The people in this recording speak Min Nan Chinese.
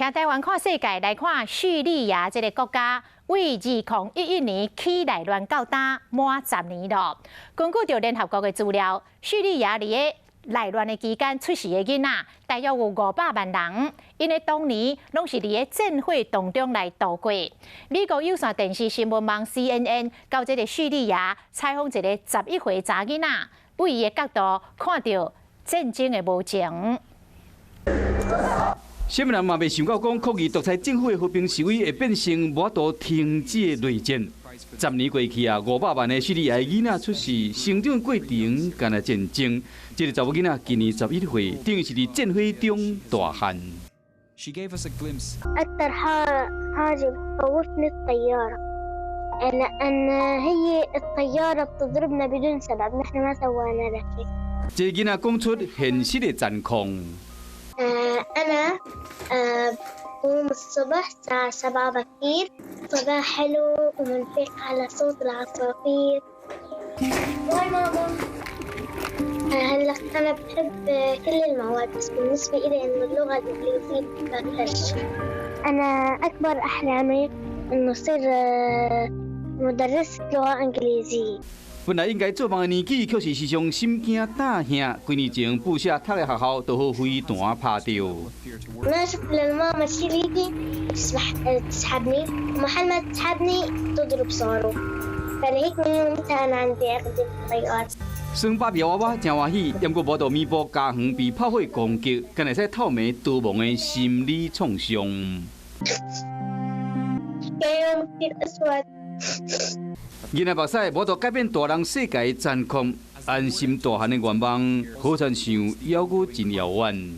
聽台灣看世界，來看敘利亞這个國家，對2011年起內亂到今滿10年囉。根據著聯合國的資料，敘利亞佇个內亂的期間出世的囡仔，大約有500萬人，𪜶的童年攏是佇个戰火當中來度過。美國有線電視新聞網 CNN 到這个敘利亞採訪一个11歲查囡仔，對伊的角度看著戰爭的無情。啥物人嘛袂想到講，抗議獨裁政府的和平示威會變成無法度停止的內戰。10年過去啊，500萬的敘利亞囡仔出世，成長過程敢若戰爭。這个查某囡仔今年11歲，等於是佇戰火中大漢。 أكثر حاجة بتخوفني الطيارة، لأن هي الطيارة بتضربنا بدون سبب، نحن ما سوينا لها شيء. 這个囡仔講出現實的狀況。 أنا بقوم الصبح الساعة 7 بكير، صباح حلو، وبنفيق على صوت العصافير. باي ماما. هلا أنا بحب كل المواد، بس بالنسبة إلي إنه اللغة الإنجليزية أكثر شيء. أنا أكبر أحلامي إنه أصير مدرسة لغة إنجليزية. 本來應該做夢的年紀，卻是時常心驚膽嚇。幾年前，布下讀的學校都予飛彈拍著。 ما أشوف إلا الماما تشيل إيدي تسبح تسحبني، ومحل ما تسحبني تضرب صاروخ، فلهيك من يومتها أنا عندي عقدة الطيارات. 耍芭比娃娃誠歡喜，毋過無度彌補家園被炮火攻擊，敢會使透明逃亡的心理創傷。 كان يوم كثير أسود. 囡仔目屎無度改變大人世界的殘酷，安心大漢的願望，好親像猶閣真遙遠。